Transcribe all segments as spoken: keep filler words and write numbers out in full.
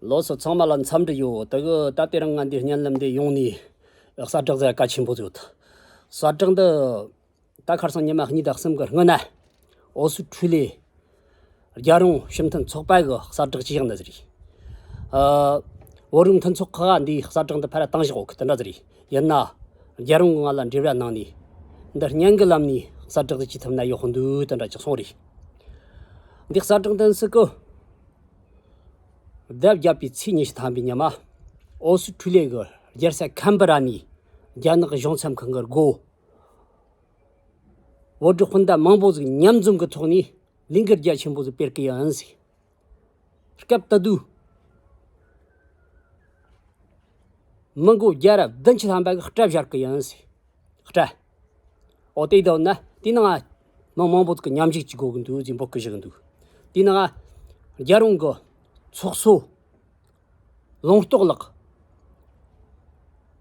ལོ་སོ་ཚང་མ་ལ་འཚམས་འདྲི་ཡོད། དེ་གི་ད་དེ་རིང་ང་འདི་བརྙན་ལམ་འདི་ཡོང་ནས་གསལ་བསྒྲགས་ཟེར་གལ་ཆེན་པོ་ཡོད། གསལ་བསྒྲགས་འདི་ད་ཁར་སང་ཉི་མ་གཉིས་དང་གསུམ་གི་སྔོན་ན་ཨོ་སི་ཁྲུ་ལི་རྒྱལ་ཡོངས་སྤྱི་མཐུན་ཚོགས་པ་གི་གསལ་བསྒྲགས་ཅིག་ཡང་འདི་ཟིག་རེད། ཨ། བོད་རིགས་མཐུན་ཚོགས་ཁག་འདིའི་གསལ་བསྒྲགས་འདི་ཕར་བཏང་བཞག་གི་དེ་འདྲ་ཟིག་རེད། ཡིན་ན་རྒྱལ་ཡོངས་ཀྱི་ང་ལ་འབྲེལ་བ་གནང་ནས་འདི་བརྙན་གྱི་ལམ་ནས་གསལ་བསྒྲགས་འདི་བྱེད་ཐུབ་ན་ཡག་པོ་འདུག་དེ་འདྲ་ཅིག་གསུངས་རེད། འདི་གསལ་བསྒྲགས་འདི་སུ་གི་ཟླ་བརྒྱད་པའི་ཚེས་ཉི་ཤུ་ཐམ་པའི་ཉི་མ་ཨོ་སི་ཁྲུ་ལི་གི་རྒྱལ་ས་ཁན་བྷ་ར་ནས་རྒྱ་ནག་གཞུང་ཚབ་ཁང་གི་སྒོ་བོད་རིགས་སྤུན་ཟླ་མང་པོ་ཟིག་མཉམ་འཛོམས་ཀྱི་ཐོག་ནས་ལས་འགུལ་རྒྱ་ཆེན་པོ་ཟིག་སྤེལ་གི་ཡིན་ཟིག་སྐབས་དེ་དུས་མི་མགོ་བརྒྱ་ར་བདུན་ཅུ་ཐམ་པ་གི་སྐྲ་བཞར་གི་ཡིན་ཟིག་སྐྲ། ཨོ་དེ་དོན་ན་དེ་ནང་མི་མང་པོ་ཟིག་གི་མཉམ་ཞུགས་ཀྱི་དགོས་གི་འདུག་ཟིག་འབོད་སྐུལ་ཞུ་གི་འདུག་དེ་ནང་རྒྱལ་ཡོངས་ཀྱི་ཚོགས་གཙོ་ལུང་རྟོགས་ལགས།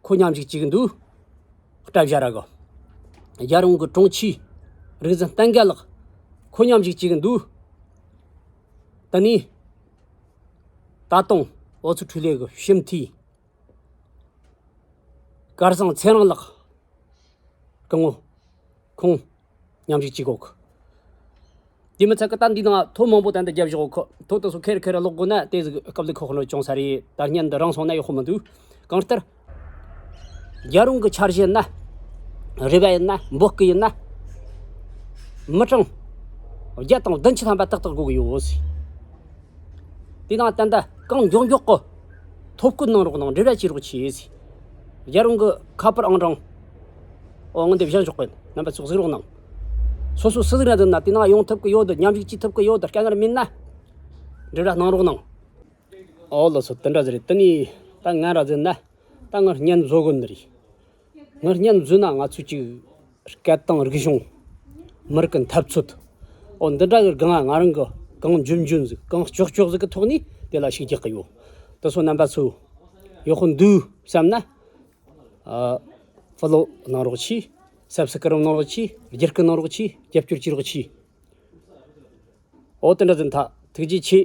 ཁོ་མཉམ་ཞུགས་བྱེད་ཀྱི་འདུག་སྐྲ་བཞར་ར་གི། རྒྱལ་ཡོངས་ཀྱི་དྲུང་ཆེ་རིག་འཛིན་བསྟན་དགའ་ལགས། ཁོ་མཉམ་ཞུགས་བྱེད་ཀྱི་འདུག་དེ་ནས་ད་དུང་ཨོ་སི་ཁྲུ་ལི་གི་སྤྱི་འཐུས་སྐལ་བཟང་ཚེ་རིང་ལགས། སྐུ་ངོ་ཁོང་མཉམ་ཞུགས་བྱེད་གོ་གི། དེ་མི་ཚད་ཀི་ད་འདི་ནང་ཐོ་མང་པོ་ད་འདི་རྒྱབ་བཞག་གི། ཐོ་དེ་ཚོ་ཁེར་ཁེར་ཀློག་དགོས་ན་དེ་ཟིག་སྐབས་ལ་ཁོ་ཁོ་ནོ་ཅུང་ས་རེད། ད་བརྙན་འདི་རིང་སོང་ན་ཡག་པོ་མི་འདུག་གང་ལྟར་རྒྱལ་ཡོངས་ཀྱི་འཆར་གཞི་ཡིན་ན། རེ་བ་ཡིན་ན། འབོད་སྐུལ་ཡིན་ན། མི་གྲངས་བརྒྱ་དང་བདུན་ཅུ་ཐམ་པ་ཏག་ཏག་དགོས་ཀྱི་ཡོད་ཟེར། དེ་ནང་ད་ལྟ་གང་མགྱོགས་མགྱོགས་ཀྱི་ཐོ་བཀོད་གནང་རོགས་གནང་། འབྲེལ་བ་བྱེད་རོགས་བྱེད་ཟེར། རྒྱལ་ཡོངས་ཀྱི་ཁ་པར་ཨང་གྲངས། ཨོ་ངོ་འདི་བཞག་ཆོག་པས་རྣམ་པ་ཚོ་གཟིགས་རོགས་གནང་། སོ་སོ་སུ་ཟིག་ར་འདི་ན་དེ་ནང་ཡོང་ཐུབ་ཀྱི་ཡོད་དེ། མཉམ་ཞུགས་བྱེད་ཐུབ་ཀྱི་ཡོད་དེ། དཀའ་ངལ་མིན་ན་འབྲེལ་བ་གནང་རོགས་གནང་། ཨོ་ལགས་སོ། དེ་འདྲ་ཟིག་རེད། དེ་ནས་ད་ང་ར་ཟེར་ན་ད་ངར་བརྙན་བཟོ་དགོས་ནི་རེད། ངར་བརྙན་བཟོས་ན་ང་ཚོས་ཅིག་སྐད་དང་རིག་གཞུང་། མི་རིགས་ཀྱི་འཐབ་རྩོད། ཨོ་འདི་འདྲ་གི་སྒང་ང་རང་གི་གང་འཇོན་འཇོན་ཟིག་གང་ལྕོགས་ལྕོགས་ཟིག་གི་ཐོག་ནས་དེ་ལ་ཤུགས་རྒྱག་གི་ཡོད། དེ་ཚོ་རྣམ་པ་ཚོ་ཡག་པོ་འདུག་བསམ་ན། ཨ། ཕོ་ལོ་གནང་རོགས་གྱིས། སབ་སི་ཀ་རབ་གནང་རོགས་གྱིས། བསྒྱུར་བཀོད་གནང་རོགས་གྱིས། རྒྱབ་སྐྱོར་བྱེད་རོགས་གྱིས། ཨོ་དེ་འདྲ་ཟིན་ཐ་ཐུགས་རྗེ་ཆེ།